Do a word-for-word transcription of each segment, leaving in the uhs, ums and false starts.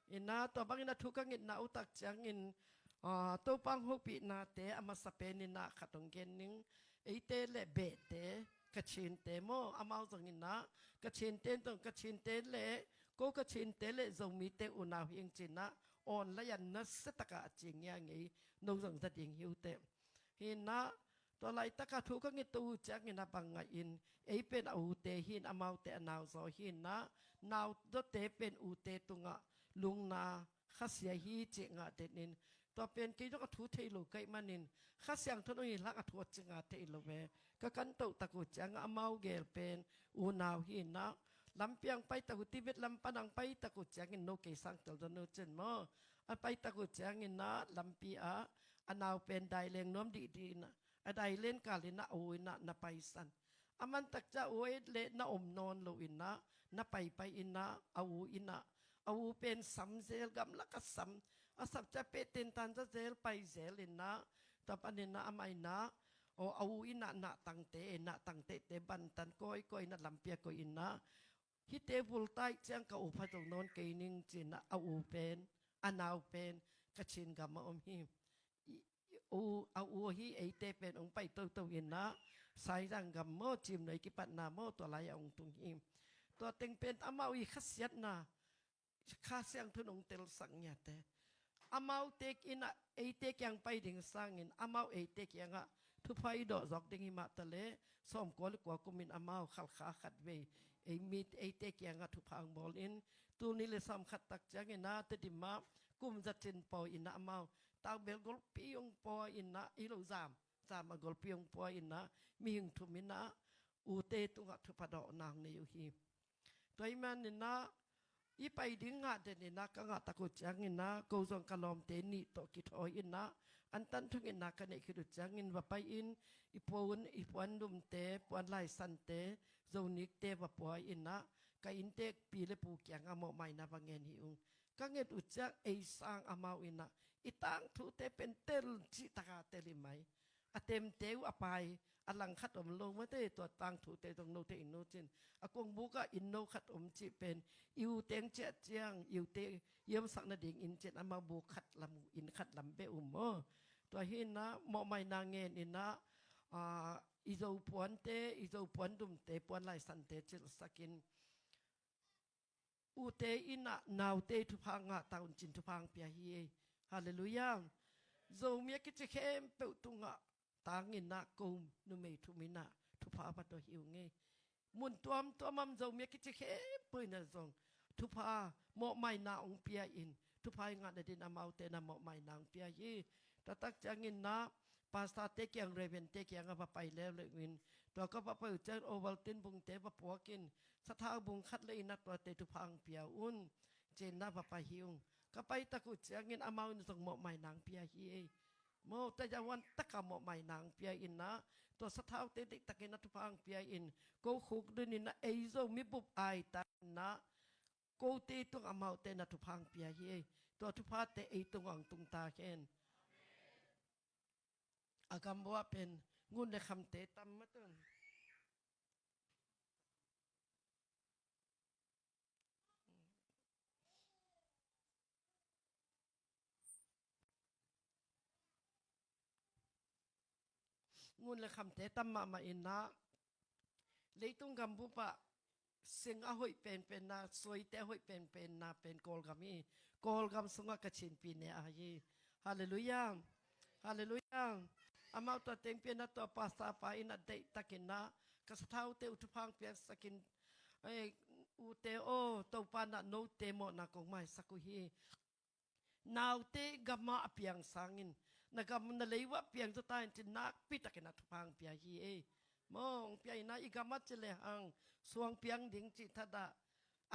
Ina, tua bangin a thu ka ngetna uh tak ciangin, ah, Topa hong hopihnate a masa pen ina khat hong gen ning. Eite le Behte, Kachinte maw, amau zong ina, Kachinte zong, Kachinte le, ko Kachinte le Zomite unau hi ing ci ina, online ah nasia taka a ci ngiangei, no zong za ding hi uh teh. Hi ina, tua laitaka thu ka nget uh ciangin a bang ngah in, ei pen a ute hi in, amaute a nau zaw hi ina, nau zawte pen ute tungah lungna khasia hi cih ngah den in, tua pen kei zong a thu thei lo ka hih manin, Kha Siangtho in hong hilh hang a thu a ci ngah thei lo ve. Ka kan toh tak uh ciangah amau gel pen unau hi ina, lampi ah hong pai tak uh, Tibet lam pan hong pai tak uh ciangin no kei sang tel zaw no cin maw. A pai tak uh ciangin ah lampi ah a nau pen dai leng nuam dihdih ina, a dai len kal ina a u ina na paisan. A man tak ciang a u le na om nawn lo ina, na paipai ina, a u ina, a u pen sam zel, gamlak a sam, a sam ciang pehten tan za zel, pai zel ina, tua pan ina amah ina, aw, a u ina nahtangte, nahtangte te bantan kawikawi ina lampi ah koih ina, hihte vul ta ih ciang ka u pha zo nawn kei ning ci ina, a u pen, a nau pen Kachin gam ah om hi. I, i, u, a u hi eite pen hong pai toto ina, Saizang gam maw, Cimnuai kipatna maw, tua lai ah hong tung hi. Tua teng pen amau i khasiatna, Kha Siangtho in hong telsak ngiat e. Amaute ina eite kiang pai ding sangin, amau eite kiangah thupha i dawh zawk ding hi mah ta leh, sawmkua le kua kumin amau Khalkha khatvei ei mit eite kiangah thupha hong bawl in, tul nih le sawmkhat tak ciangin ah Tedim ah kum za cin pawi ina amau, taubel golpi hong pawi ina, hi lo zam, zam ah golpi hong pawi ina, mihing thum ina ute tungah thupha dawhna hong nei uh hi. Tua ahih manin ah i pai ding ngah den ina, ka ngah tak uh ciangin ah ko zong ka lawmte nih tawh kithawi ina, antan thungetna ka neih khit uh ciangin va pai in, i puan, i puandumte, puanlaisante, Zonikte va pua ina, ka innte pi le pu kiangah mawhmaina va ngen hi ung. Ka nget uh ciang ei sang amau ina i tangthute pen tel cih taka tel hi mai. A temte uh a pai, a langkhat om lo mate, tua tangthute zong note in no cin. A kongbuk ah inn no khat om cih pen, i u teng ciah ciang, i u te hiamsak nading inn cin, amau buk khat lam uh, inn khat lam beh um maw. Tua hi ina mawhmaina ngen ina, ah, i Zo puante, i Zo puandumte, puanlaisante cilhsak in, ute ina naute thupha ngah ta un cin thupha hong pia hi ei. Halleluiah. Zomi a kici khempeuh tungah tang ina ko numei thum ina thupha va dawh hi ung ei. Mun tuamtuam ah Zomi a kici khempeuh ina zong thupha, mawhmaina hong pia in, thupha i ngah nadin amaute na mawhmaina hong pia hi. Tua tak ciangin ah pastorte kiang, reverendte kiangah va pai leuleu in, tua ka va pai uh ciang Ovaltine bungte va puak in, sathau bung khat le ina tuate thupha hong pia un, ci ina va pai hi ung. Ka pai tak uh ciangin amau in zong mawhmaina hong pia hi ei. Maw, tayawan taka mawhmaina hong pia ina, tua sathaute deihtakin a thupha hong pia in, ko khukdun ina ei Zomi bup ai ta ina, kote tung amaute na thupha hong pia hi ei. Tua thuphate ei tung hong tung ta hen. A gam bua pen ngun le khamte tam matun. Ngun le khamte tam mahmah ina, leitung gambup ah sing a hoih penpenna, suaite a hoih penpenna pen Kawlgam hi. Kawlgam sungah Kachin pi ne a hi. Halleluiah. Halleluiah. Amau tua teng pi ina tua pastor pa ina deihtakin ah ka sathaute uh thupha hong piaksakin, eh, ute aw, Topa in ah note mawhna kong maisak uh hi. Naute gam ah a piang sangin na gam na lei uah piang zaw ta in cin nakpi takin a thupha hong pia hi ei. Maw, hong pia ina i gam ah ci lehang suang piang ding cih thadah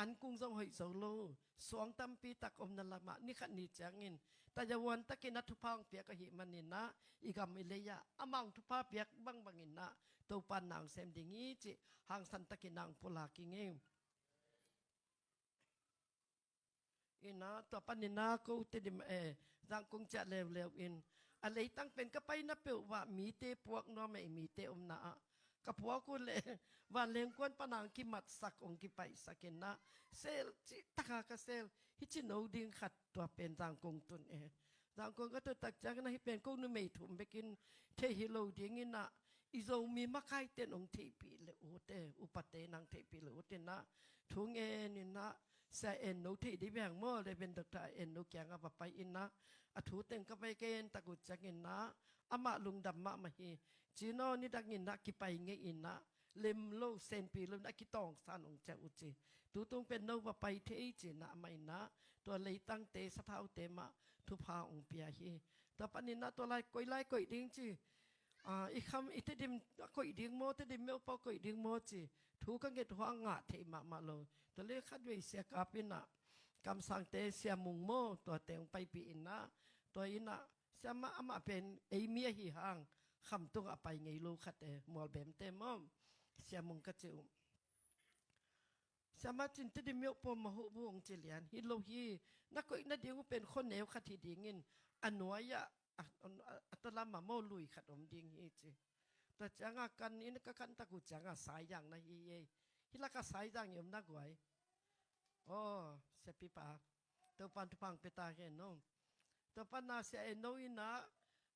an kung zong hoih zo lo, suang tampi tak omna lamah ni khat ni ciangin tayawan takin a thupha hong piak ahih manin ah i gam i lei ah amah hong thupha piak bangbangin ah Topa in na hong sem ding hi cih hangsan takin na hong pulak ing ei. Ina, tua panin ah ko Tedim, eh, Zangkong ciah leuleu in, a leitang pen ka paina peuh uah mite puak nuam ei, mite omna ah ka puak uh leh vanleng kuan pan hong kimatsak, hong kipaihsak in ah sel cih taka ka sel. Hih ci no ding khat tua pen Zangkong tun e. Zangkong ka tun tak ciangin ah hih pen ko numei thum bekin theih hi lo dingin ah, i Zomi makaite in hong theihpih le uh te, upate in hong theihpih le uh te in ah, thu ngen in ah, Sia En No theih dih beng maw, Reverend Doctor En No kiangah va pai in ah, a thu teng ka va gen tak uh ciangin ah, amah lungdam mahmah hi. Ci no, nidangin ah kipai ngei in ah, lem lo, senpi lo in ah, kitawngsan hong ciah uh ci. Tutung pen no va pai thei ci in ah, amah in ah tua leitangte, saphaute mah thupha hong pia hi. Tua panin ah tua lai koih, lai koih ding ci. Ah, i kham, i Tedim a koih ding maw, Tedim meupaw koih ding maw ci. Thu ka nget hua ngah theih mahmah lo. Tua le khatvei Sia Kap in ah, kamsangte Sia Mung maw, tuate hong paipih in ah, tua in ah, Sia mah, amah pen ei mi ahi hang, Khamtung a pai ngei lo khat e, Mualbemte maw, Sia Mung ka ci uh. Sia mah cin, Tedim meupaw mah hoh bu hong ci lian hi lo hi. Na koih nading uh pen khuaneu khat hi dingin, a nuai ah, a, a, a talam ah maw, lui khat om ding hi ci. Tua ciangah kan in, ka kan tak uh ciangah Saizang na hi ei. Hih lakah Saizang i om na guai. Aw, Sia Pipa, Topan thupha hong pia ta hen aw. Tua pan ah Sia En No in ah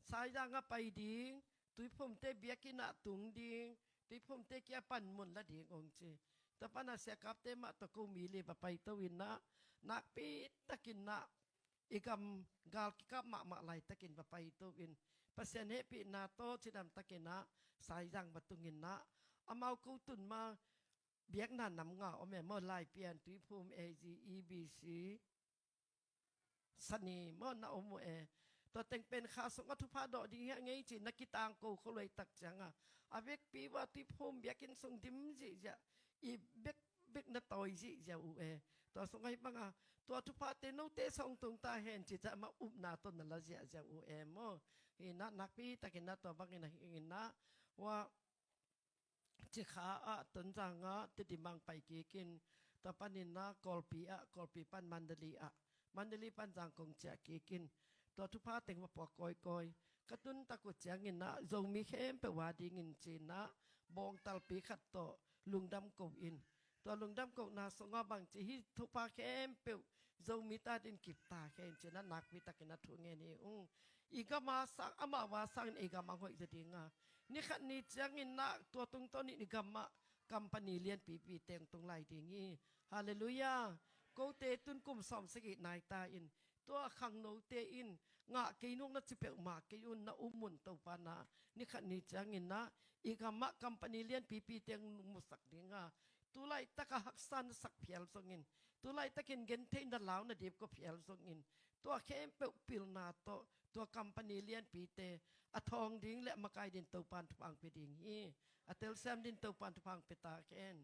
Saizang ah pai ding, Tuiphumte biakinn ah tung ding, Tuiphumte kiang ah panmun la ding hong ci. Tua pan ah Sia Kapte mah tawh ko mi li va paito in ah, nakpi takin ah, i gam gal kikap mahmah laitakin va paito in, Pasian hehpihna tawh cidam takin ah Saizang va tung in ah, amau ko tun ma biakna nam nga om e maw, Laipian, Tuiphum, A G, E B C, Sani maw, na om uh e. Tua teng pen kha sungah thupha dawh ding hi a ngei ci, na kitangko khol uh ei tak ciangah, a vekpi uh ah Tuiphum biakinn sung dim zihziah, i bek bek na tawi zihziah uh e. Tua sungah hih bangah tua thuphate note sung tung ta hen ci ciah, amah upna tawh na la ziahziah uh e maw. Hi in ah nakpi takin ah tua bangin ah hi in ah, ua, Cikha ah, Tonzang ah, Tedim ah hong pai kik in, tua panin ah Kawlpi ah, Kawlpi pan Mandalay ah, Mandalay pan Zangkong ciah kik in, tua thupha teng va puak kawikawi. Ka tun tak uh ciangin ah Zomi khempeuh a dingin ci in ah bawngtalpi khat tawh lungdam ko in, tua lungdam kohna sungah bangci, hih thupha khempeuh Zomite adingin kip ta hen ci in ah nakpi takin ah thu ngen hi ung. I gam a sang, amau a sangin ei gam a hoih zaw ding a, ni khat ni ciangin ah tua tungtawnin i gam ah company lianpipi teng tung lai ding hi. Halleluiah. Kote tun kum sawmsagih nai ta in, tua khangnote in ngah kei nung na ci peuhmah kei un, na um un, Topa in ah ni khat ni ciangin ah i gam ah company lianpipi teng musak ding a, tu laitak a haksa na sak phial zongin, tu laitakin gentheih na lau na dipkua phial zongin, tua khempeuh pilna tawh tua company lianpite a thawng ding le a makai dingin Topan thupha hong pia ding hi. A telsiam dingin Topan thupha hong pia ta hen.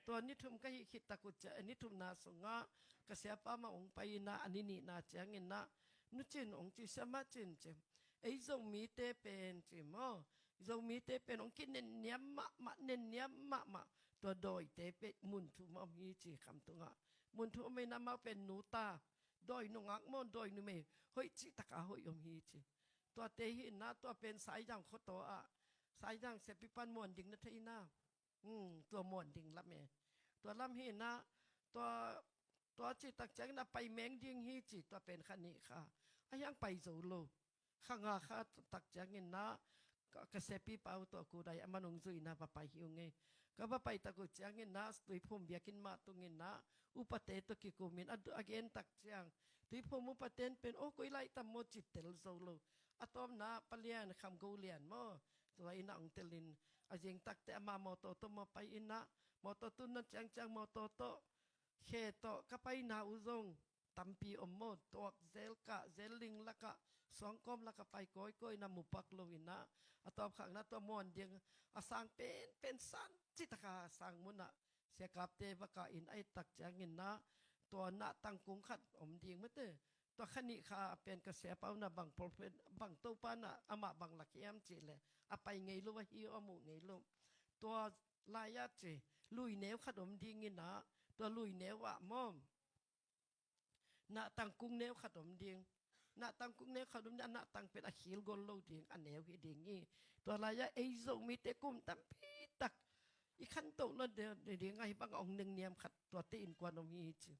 Tua ni thum ka hih khit tak uh ciang, ni thumna sungah ka siapa mah hong pai in ah, a ni nihna ciangin ah, Nu Cin, hong ci, Siamah Cin ci, ei Zomite pen ci maw, Zomite pen hong kinenniam mahmah, nenniam mahmah. Tua dawite pen mun thum a om hi ci, Khamtung ah. Mun thum a om in ah amau pen nu ta, dawi nungak maw, dawi numei, hoih cihtak a hoih om hi ci. Tuate hi in ah, tua pen Saizang khuataw ah, Saizang Sia Pipan muan ding na thei na. Hmm, tua muan ding lam e. Tua lam hi in ah, tua, tua cih tak ciangin ah pai meng ding hi ci, tua pen kha nih kha. A hiang pai zo lo. Kha nga kha tak ciangin ah, ka, ka siapipa uh tawh kudai a man hong zui in ah va pai hi ung ei. Ka va pai tak uh ciangin ah, Tuiphum biakinn mah tung in ah, upate tawh kikum in a, a gen tak ciang, Tuiphum upate in pen, aw, koi lai tam maw ci tel zo lo. A tawpna ah Pa Lian, Kham Go Lian maw, tua in ah hong tel in, a zing tak teh amah mawtaw tawh maw pai in ah, mawtaw tunna ciangciang mawtaw tawh, khe tawh ka paina uh zong tampi om maw, tuak zel, kah zel, ling lakah, suangkawm lakah pai kawikawi in ah, mupak lo in ah, a tawpkhakna tua muan ding a sang penpen san cihtak a sang mun ah Sia Kapte va kah in, a et tak ciangin ah, tua nahtangkung khat om ding mate. Tua kha nih kha pen ka siapa un ah bang prophet, bang Topa in ah amah bang lak hiam cih leh, a pai ngei lo, ahi aw, a muh ngei lo. Tua lai-ah ci, lui neu khat om ding in ah, tua lui neu ah maw, nahtangkung neu khat om ding. Nahtangkung neu khat om ding, a nahtang pen a khil gol lo ding, a neu hi ding hi. Tua lai-ah ei Zomite kum tampi tak i khantoh lo ding a, hih bang a hong nenniam khat tuate innkuan om hi ci.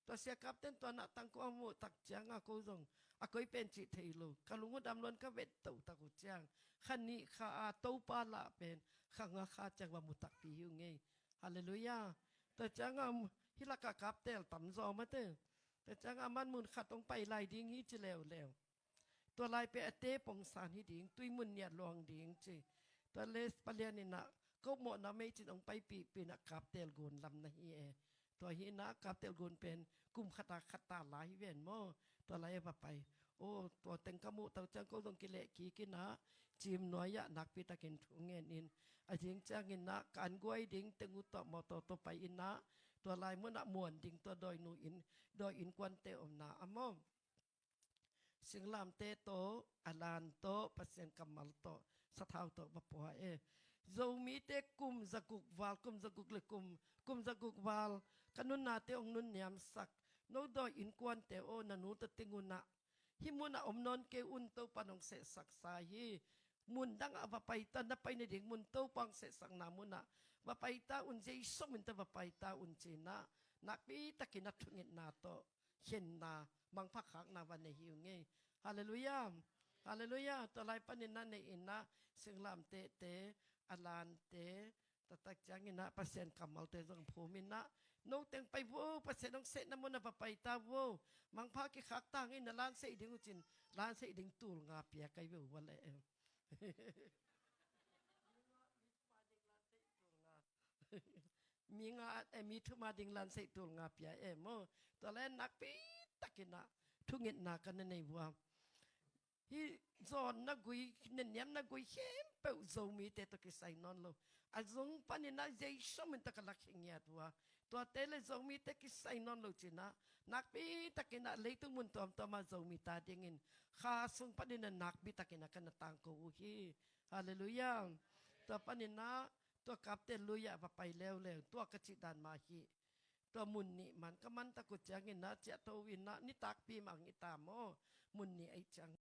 Tua sia kapten tua na tangko a muh tak cianga ko zong a koi pen cih thei lo. Ka lung uh dam luan ka vet toh tak uh ciang kha nih kha a Topa lah pen kha nga kha ciang va mu takpi hi uh ngei. Halleluiah. Tua cianga hih laka kaptel tam zaw mate. Tua cianga man mun khat hong pai lai ding hi ci leuleu. Tua lai pen a te pongsan hi ding, tui mun nih a luang ding ci. Tua le palian inah ko mawhna mei cin hong paipihpih inah kaptel gun lam na hi e. Tua hi inah kaptel gun pen kum khat a khat ta lai hi ven maw. Tua lai a va pai. O, tua teng ka muh tak ciang ko zong kileh kik inah cim nuai ah nakpi takin thu ngen in. A zing ciang inah ka an guai ding teng uh tawh mawtaw tawh pai inah tua lai munah muan ding tua dawi nu in, dawi innkuante omna a maw. Singlamte tawh, a lan tawh, Pasian kammal tawh, sathau tawh va pua e. Zomite kum zaguk val, kum zaguk le kum, kum zaguk val ka nunnate hong nunniamsak. No dawi innkuante aw, na nu tawh ting unah hih munah om nawn kei un, Topa nong sehsaksa hi. Mun dangah va paita, na pai nading mun Topa hong sehsakna munah va paita un, Jesu min tawh va paita un cinah nakpi takin a thungetna tawh khenna, mangpha khakna va nei hi uh ngei. Halleluiah. Halleluiah. Tua lai panin na nei inah singlamtehte, a lante, tua tak ciang inah Pasian kammalte zong phum inah no teng pai vo, Pasian hong sehna munah va paita vo. Mangpha kikhak ta ngei, na lan seih ding uh cin lan seih ding tul nga pia kai ve uh va leh. Mi nga, eh, mi thum a ding lan seih tul nga pia e maw. Tua lai nakpi takinah thungetna ka na nei vua. Hih zawn na gui, nenniam na gui khempeuh Zomite tawh kisai nawn lo. A zung paninah Jesu min tawh ka lak hi ngiat vua. Tuate le Zomite kisai nawn lo cinah nakpi takinah leitung mun tuamtuamah Zomite a dingin kha sung paninah nakpi takinah ka na tangko uh hi. Halleluiah. Tua paninah tua kapten lui ah va pai leuleu, tua ka cih dan mah hi. Tua mun nih man ka man tak uh cianginah ciahtho uh inah nitakpi mah hong hi ta maw. Mun nih aih ciang